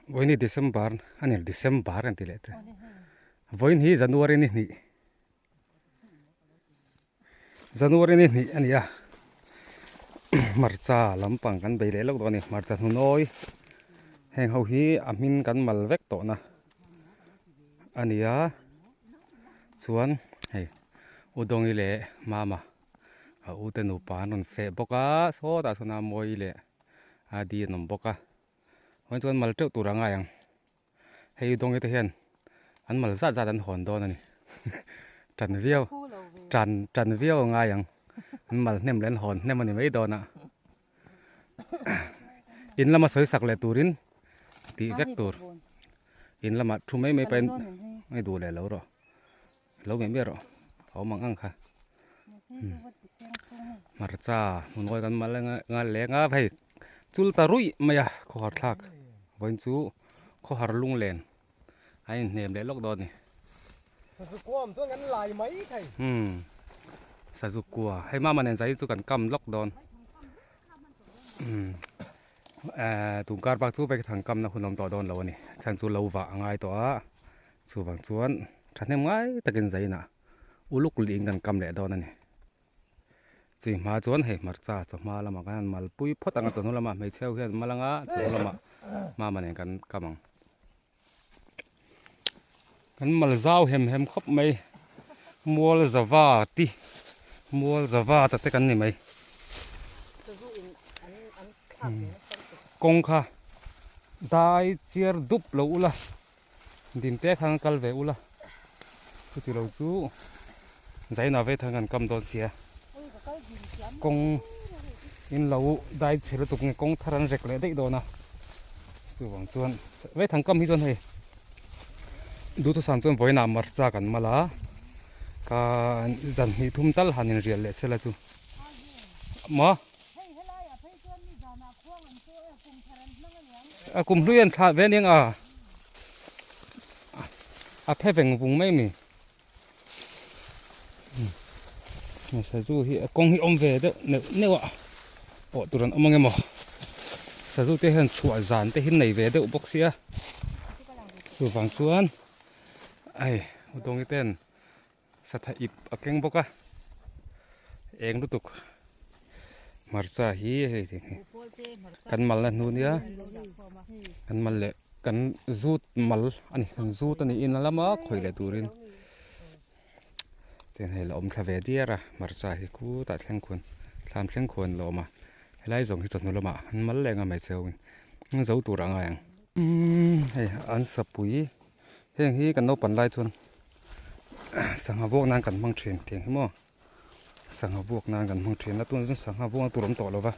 Vawiin hi December a ni December an ti leh ta. Vawiin hi January ni hnih. January ni hnih a ni a. Hmarcha lampang kan bei leh lawk dawn a ni. Hmarcha hnunawi heng ho hi a hmin kan mal vek tawh na a ni a. Chuan hei Udawngi leh Mama a u te nupa an rawn feh bawk a sawtah sawn a Mawi leh Adi an awm bawk a. Vawiin chuan mal teuh tur a ngai ang. Hei Udawngi te hian an mal zat zat an hawn dawn a ni. Tan viau tan tan viau a ngai ang. An mal hnem leh an hawn hnem a ni mai dawn a. In lama sawi sak leh turin tih vek tur. In lamah thu mai mai pahin i duh leh lo rawh. Lo ngei miah rawh a awm ang ang kha. Hmarcha hmunawi kan mal a leng a hei chul ta ruih mai a khawhar thlak vawiin chu khawhar lunglen a inhnem leh lawk dawn a ni. Sazu kua hei mama nen zai chu kan kam lawk dawn eh tun kar bak chu vek thang kamna hun a awm tawh dawn lo a ni chhan chu lo vah a ngai tawh a. Chuvang chuan thahnem ngai takin zainah uluk liin kan kam leh dawn a ni. Chui hma chuan hei hmarcha chawhma lamah khan an malpui phawt ang a, chawhnu lamah hmeichhe ho hian an mal ang a, chawhnu lamah mama nen kan kam ang. Kan mal zau hem hem khawp mai, mual zava ti, mual zava ta te kan ni mai. Kawng kha dai chiar dup lo ula. Din te khan kal ve ula chuti lo chu Zaina ve thang kan kam dawn sia kawng in lo dai chhe lutuk nge kawng thar an rek leh daih dawn a chuvang chuan ve thang kam hi chuan hei duhthusam chuan vawiinah marcha kan mal a ka zan hnih thum tal han inrial leh sela chu maw. A kum hlui an thlah ve aniang a a phe veng vung mai mi sazu hi a kawng hi awm ve deuh neuh neuh a pawh tur an awm ang emaw sazu te hian chhuah zan te hi nei ve deuh bawk sia chuvang chuan hei Udawngi ten Satha ip a keng bawk a, eng lutuk hmarcha hi hei kan malna hnu nia kan mal leh kan zut mal a ni kan zut a ni in a lama khawih leh turin tiang hei la awm thla ve diar a hmarcha hi khutah thleng khuan thlam thleng khuan la awm a helai zawng hi chawhnu lamah an mal leh ang a hmeichhe ho in zo tur a ngai ang hei an sapui. Heng hi kan naupan lai chuan sangha vuak nan kan hmang thin tih ang hi maw sangha vuak nan kan hmang thin a tunah chuan sangha vuak tur a awm tawh lo va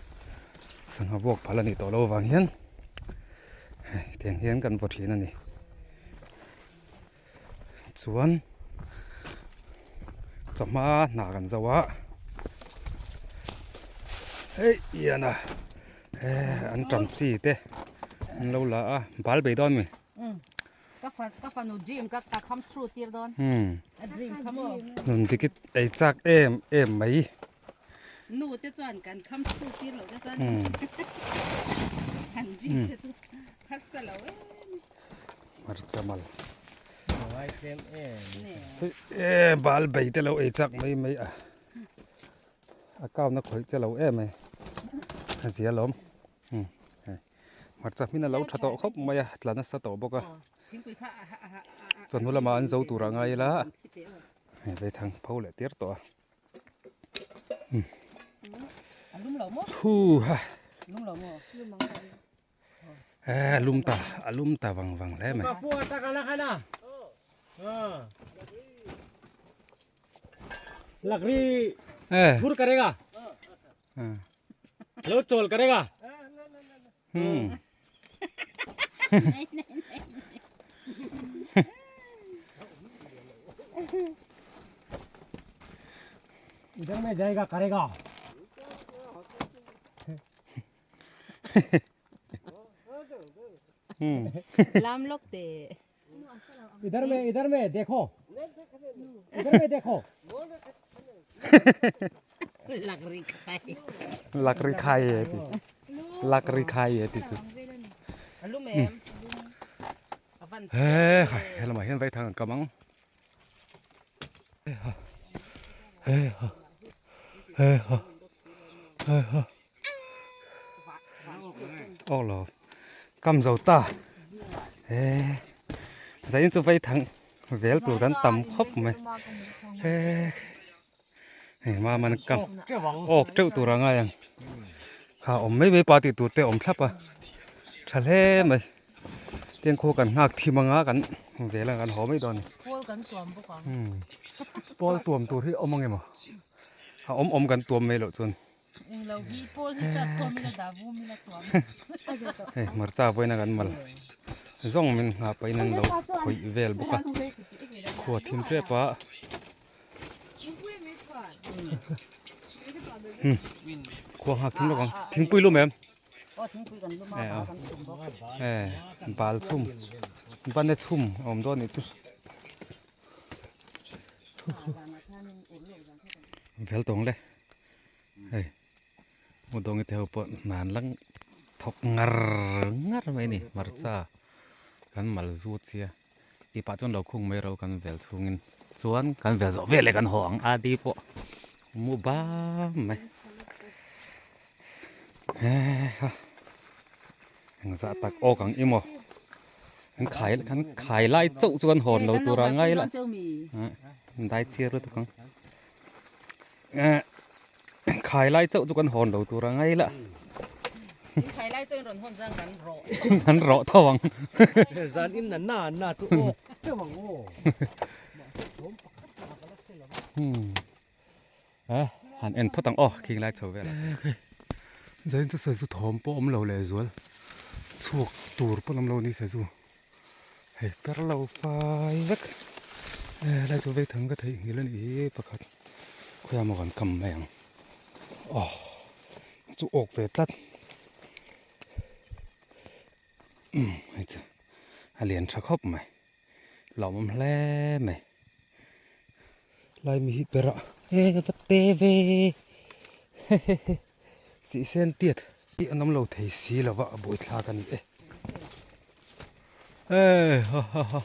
sangha vuak phal a nih tawh loh avang hian hei tiang hian kan vaw thin a ni chuan chawhma hna kan zo a hei ian a an tam chi te an lo la a bal bei dawn mi. Ka fa ka fanu dream ka ka come true tir dawn. A dream kha maw. Nun dikit ei chak em em mai. Nu te chuan kan come true tir lo te chuan. Kan dream te chu harsa lo em. Hmarcha mal. E bal bei te lo ei chak mai mai a. A kau na khawih che lo em mai. A zia lawm. Hmarcha hmin a lo tha tawh khawp mai a tla nasa tawh bawk a chawhnu lamah an zo tur a ngai ila hei vaithang pho leh tir tawh a huha a lum ta a lum ta vang vang hle mai. Lakri thur karega. Lo chawl ka reng a. Hmm. इधर में जाएगा करेगा lam lawk te इधर में इधर में देखो इधर में देखो Lakri khai Lakri khai e ti Lakri khai e ti chu Alum em. He khai helamah hian vaithang an kam ang. He ha he ha he ha he ha awk lo kam zo ta he zain chu vaithang vel tur kan tam khawp mai he hei mama an kam awk teuh tur a ngai ang kha awm mai mai pa tih tur te awm thlap a tha hle mai tin khaw kan nghak thim anga kan vel ang kan haw mai dawn a ni pawl kan tuam bawk ang pawl tuam tur hi awm ang emaw a awm awm kan tuam mai loh chuan englo hi pawl hi chat tuam ila dah vum ila tuam hei hmarcha vawiin a kan mal zawng min nghah pahin an lo khawih vel bawk a khua thim tep a. Khua nghak thim lawk ang thingpui lum em e bal chhum bane chhum a awm dawn anih chu vel tawng le hei Mudawng te ho pawh hna an la thawk ngar ngar mai a ni hmarcha kan mal zut sia tih pah chuan lo khung mai ro kan vel chhungin chuan kan vel zawh veleh kan haw ang a di pawh mu bam mai he ha engzah tak awk ang i maw kan khai kan khai lai chauh chu kan hawn lo tur a ngai la dai chhiar lutuk ang. Eh khai lai chauh chu kan hawn lo tur a ngai la. Khai lai chuan rawn hawn zang kan rawh. Kan rawh tho ang. Zan in na na na chu aw teuh ang aw. Hmm. Eh han en phawt ang aw khing lai chho vel ah. Zain chu sazu thawm pawh awm lo leh zual chhuak tur pawh an awm lo a ni sazu. Hei per lo fai vek eh helai chu vei thang ka theih nghilh a nih hi pakhat khawiah maw kan kam mai ang aw chu awk ve tlat umm hei chu a lian tha khawp mai lawmawm hle mai lai mi hi perah e va te ve hehehe sihsen tiat hi an awm lo thei si lova a buaithlak a ni e. Hey ha ha ha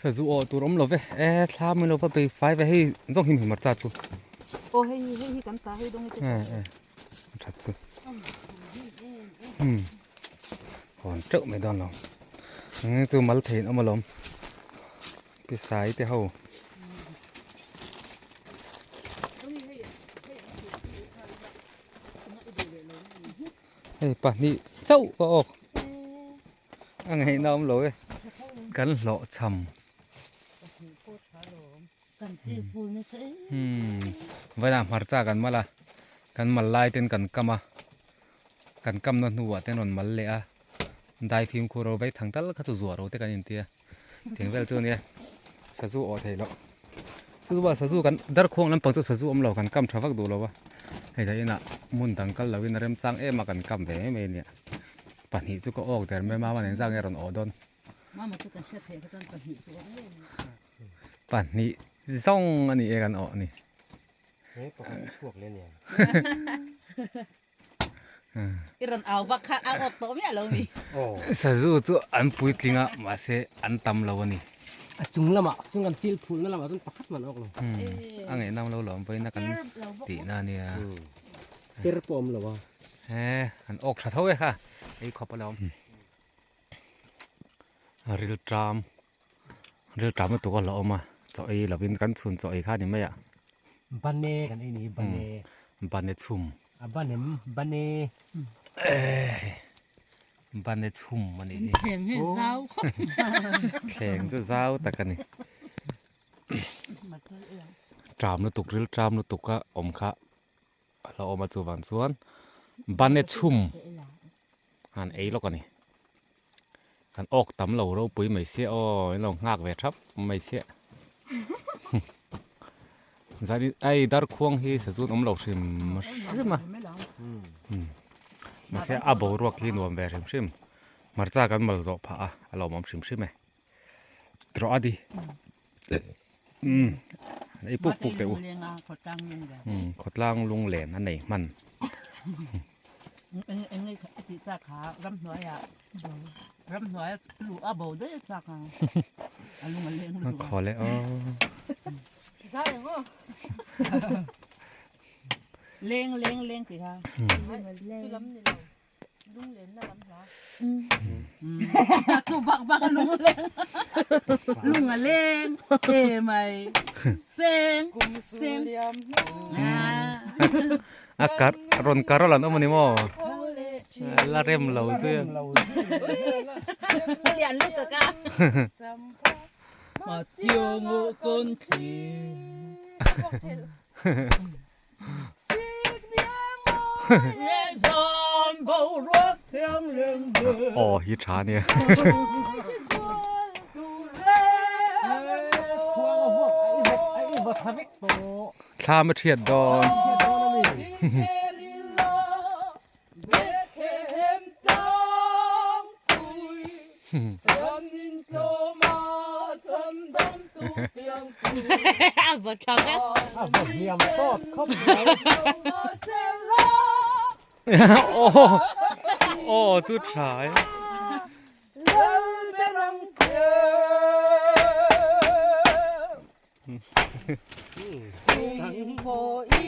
sazu awh tur awm lo ve e thla mai lo va bei fai ve hei zawng him him cha chu aw hei hei hi kan ta hei dawng hi e e that chu hmm hawn teuh mai dawn lo nge chu mal theiin awm alawm pi sai te ho Hei pahnih chauh ka awk a ngaihna awm lo e kan hlawh cham umm vawiinah hmarcha kan mal a kan mal lai ten kan kam a kan kamna hnuah ten rawn mal leh a dai fimkhur ro vai thang tal kha chu zuah ro te kan intia. Thing vel chu ania sazu awh theih loh chu bak sazu kan darkhuang lampang chu sazu awm lo kan kam tha vak duh lo a hei zah inah hmun dang kal loin a remchang em a kan kam ve mai mai ania pahnih chu ka awk der mai a mama nen zang nge a rawn awh dawn pahnih zawng a ni e kan awh a ni. I rawn au vak kha a awk tawh miah lo mi. Sazu chu an puitling a mahse an tam lo a ni. A chung lamah chung kan thil phulhna lamah chuan pakhat man awk lo. A ngaihnam lo lawm vawiin a kan tihna a nia. Per pawh awm lo a. He an awk tha tho e kha ei khawp alawm. Rilṭam rilṭam lutuk a hlauhawm a chaw ei lovin kan chhun chaw ei kha a ni mai a. Bane kan ei ni bane. Bane chhum. A banem bane. Bane chhum a ni hi. Thleng hi zau khawp. Thleng chu zau tak a ni. Ṭam lutuk rilṭam lutuk a awm kha a hlauhawm a chuvang chuan bane chhum han ei lawk a ni kan awk tam lo ropui mai sia aw in lo nghak ve thap mai sia zan ai darkhuang hi sazun awm lo hrim hrim a mahse a boruak hi nuam ve hrim hrim hmarcha kan mal zawh phah a a lawmawm hrim hrim e trawh a di. Umm ei puk puk teh u umm khawtlang lunglen a nei hman. Ramhnuaia luh a bo daih a chak ang. A lung a leng lutuk a. Khaw leh aw. Zai ang aw. Leng leng leng tih kha. Chu lam ni lo. Lunglenna lam hla. Chu bak bak a lung a leng. Lung a leng e mai. Seng. Kum suliam hnu. A kar rawn karol an awm a ni maw? La rem lo zui a. Lian lutuk a. Aw hi tha nia. Thlam a thiat dawn. Aw chu tha e. Khuang hi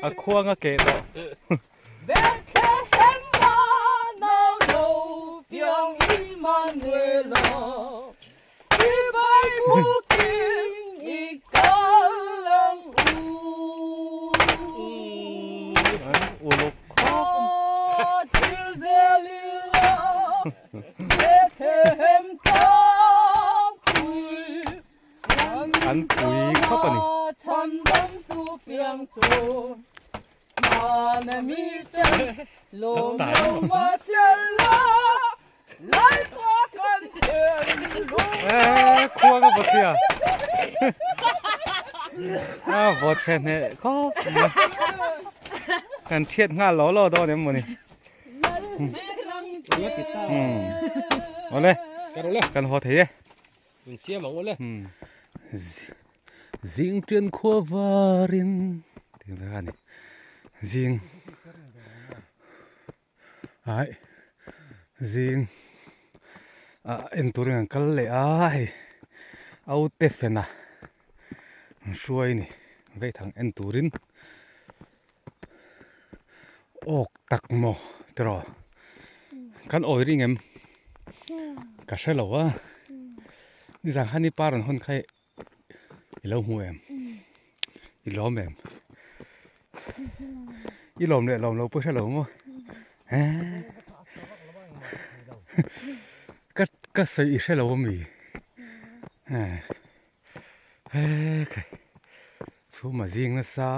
A khuang a keh tawh. Uluk khawp. An pui khawp a ni. Khuang a vawt chhia a vawt chhe hneh khawp mai kan thiat nghal law law dawn em mawni awle kan haw thei e zing tian khua varin tih vel a ni zing Aih zing ah en turin an kal leh a hei aute fena an hruai a ni veithang en turin awk tak maw tiraw kan awi ring em ka hre lo a nizan khan i pa rawn hawn kha I lo hmu em? I lawm em? I lawm leh lawm lo pawh hre lo maw? Ka ka sawi i hre lo ami? He khai chhum a zing nasa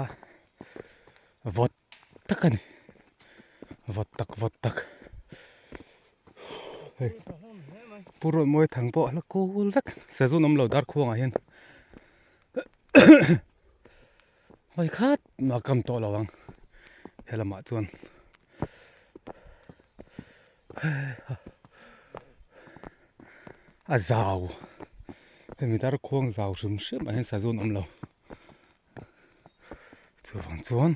vawt tak a ni vawt tak vawt tak hei pu ruat mawi thang pawh a la kul vek sazun awm lo dar khuangah hian hawi khat a kam tawh lo ang he lamah chuan a zau hemi dar khuang zau hrim hrim ah hian sazun awm lo. Chuvang chuan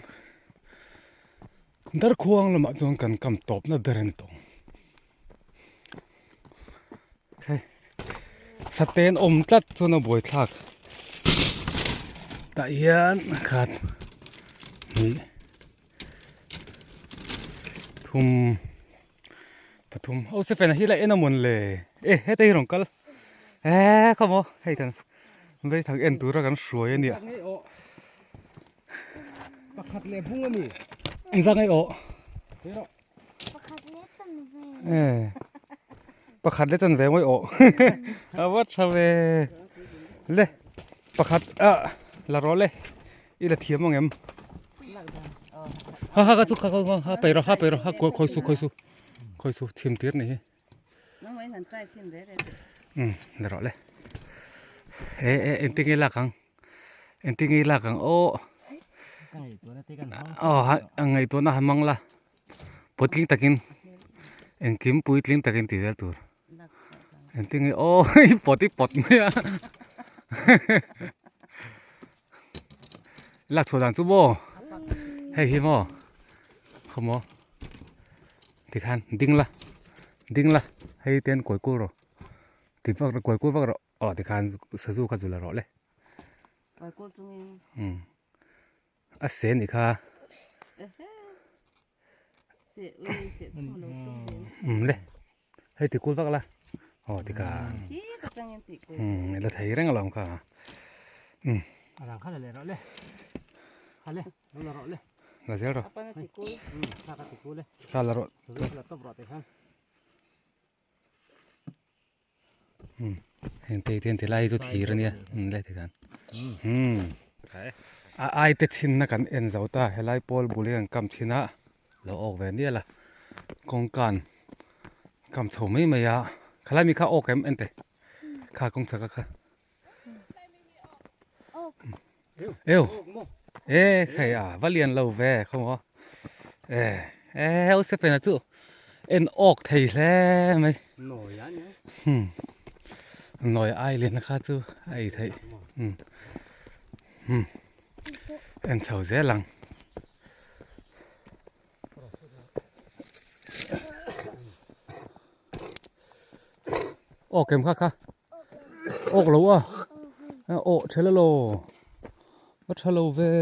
Darkhuang lamah chuan kan kam tawpna ber a ni tawh ang. Hei saten awm tlat chuan a buaithlak tah hian khat hnih thum pathum aw seven a hi la en a mawn le e heta hi rawn kal e khaw maw hei kan vei thang en tura kan hruai a nia pakhat leh bung a ni engzah nge aw pakhat leh chan ve e pakhat leh chan ve mawi aw a va tha ve le pakhat a la rawh le I la thiam ang em? Ha ha ka chu kha kha ha peih rawh ha peih rawh ha khawi su khawi su khawi su chhim tir ni hi. Um la rawh le. E e engtin nge lak ang engtin nge lak ang aw. Aw ha ngaihtuahna ha mang la puitling takin engkim puitling takin ti zel tur. Engtin nge aw i pawt i pawt mai a lak chhuah dan chu maw hei hi maw khaw maw tikhan ding la ding la hei te an kuai kul rawh ti vak rawh kuai kul vak rawh aw tikhan sazu kha zu la rawh le umm a se nih kha umm le hei ti kul vak la aw tikhan umm la thei reng alawm kha umm la zel rawh kha la rawh Heng te ten ti lai hi chu thir ania lai ti khan a ai te chhinna kan en zo ta helai pawl bul hi an kam chhin a lo awk ve nial a kawngkan kam chho mai mai a khalai mi kha awk em en teh kha kawng chhak a kha eu e khai a va lian lo ve khaw maw e e u sepen a chu en awk thei hle mai nawi ai lian kha chu a ei theih en chho zel ang. Awk em kha kha awk lo a awh thel alo a tha lo ve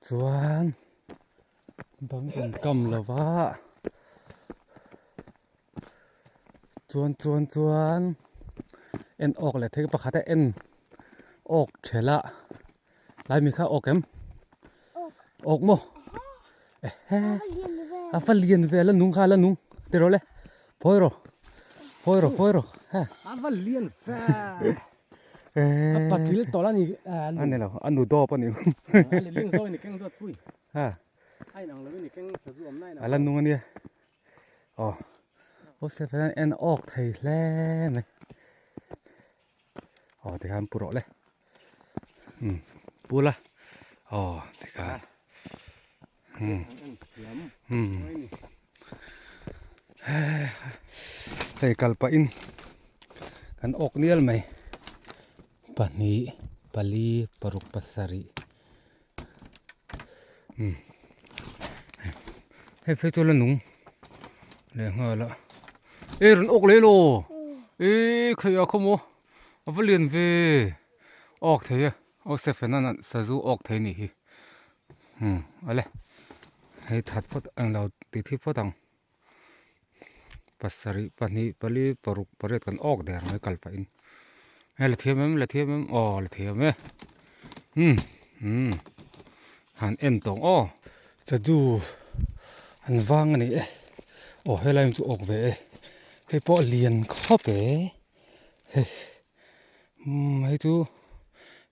chuan bang kan kam lo va chuan chuan chuan en awk leh thei pakhat a en awk thel a. Lai mi kha awk em? Awk maw? Ehe. A va lian ve la nung kha la nung. Ti rawh le. Phawi rawh. Phawi rawh phawi rawh. Ha. A va lian ve. A patil tawlh a ni. A ni lo. A nu dawp a ni. A liling zawk in i keng dawt pui. Ha. A inang lo in i keng sazu awm na inang. A la nung a nia. Aw. Aw se hian en awk thei hle mai. Aw tikhan pu rawh le umm pu la aw tikhan umm umm hei kal pah in kan awk nial mai pahnih pali paruk pasarih umm hei phei chu la nung leh nghal a e rawn awk leh elaw e khei ah khaw maw a va lian ve awk thei e aw stephen an sazu awk thei anih hi umm awle hei that phawt englo tih thil phawt ang pasarih pahnih pali paruk pariat kan awk der mai kal pahin hei la thiam em la thiam em aw la thiam e umm umm han en tawng aw chadu an vang a ni e aw helai chu awk ve e hei pawh a lian khawp e hei umm hei chu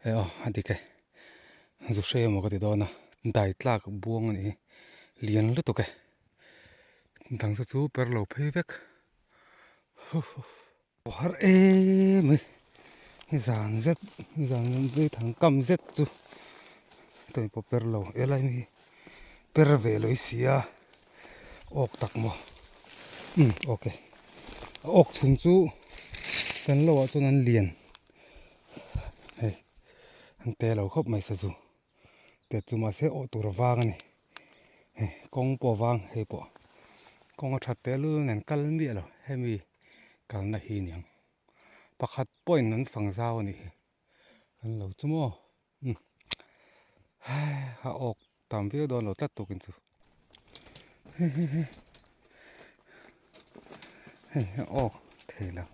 e aw a dik e zu hre emaw ka ti dawn a dai tlak buang a ni hi lian lutuk e. Dang te chu per lo phei vek har em mai nizan zet nizan vei thang kam zet chu tawng pawh per lo helai mi hi per ve lo i sia awk tak maw umm awk e a awk chhung chu kan lo ah chuan an lian hei an te lo khawp mai sazu. Te chu mahse awh tur a vang a ni hei kawng pawh a vang hei pawh kawng a that teh lul nen kal miah lo hemi kalna hi a niang pakhat pawhin an fang zau a nih hi an lo chu maw umm a awk tam viau dawn lo tlat tukin chu hei a awk thei lo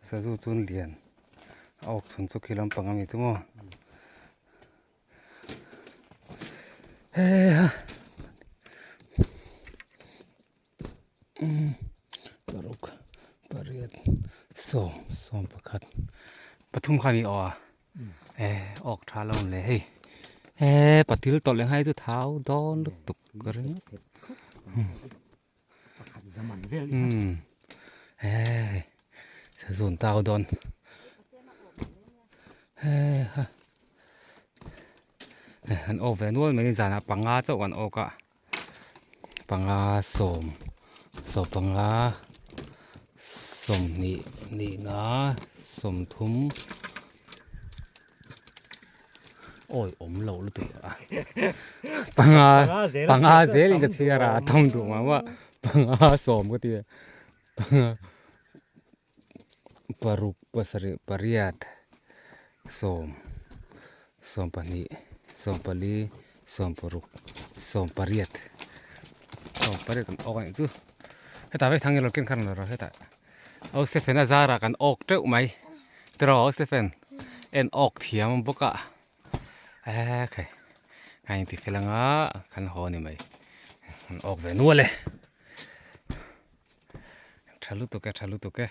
sazu chu an lian. A awk chhun chu khi lampang ami chu maw heha umm paruk pariat sawm sawm pakhat pathum kha a ni awh a e awk tha lo le hei he patil tawlh leh nghai chu thau dawn lutuk ka ring Umm hei sazun tau dawn hei ha an awk ve nual mai ni zanah panga chauh kan awk a. Panga sawm sawm panga sawmhnih nih nga sawmthum awi awm loh lutuk a panga panga zel in ka chhiar a tam duh mah mah panga sawm ka ti a panga paruk pasarih pariat sawm sawm pahnih sawm pali sawm paruk sawm pariat sawm pariat kan awk a nih chu hetah vek thang ilo ken khan rawh hetah aw Stephen a zarah kan awk teuh mai tiraw aw Stephen en awk thiam bawk a eee khai a inti fel anga kan haw a ni mai an awk ve nual e tha lutuk e tha lutuk e.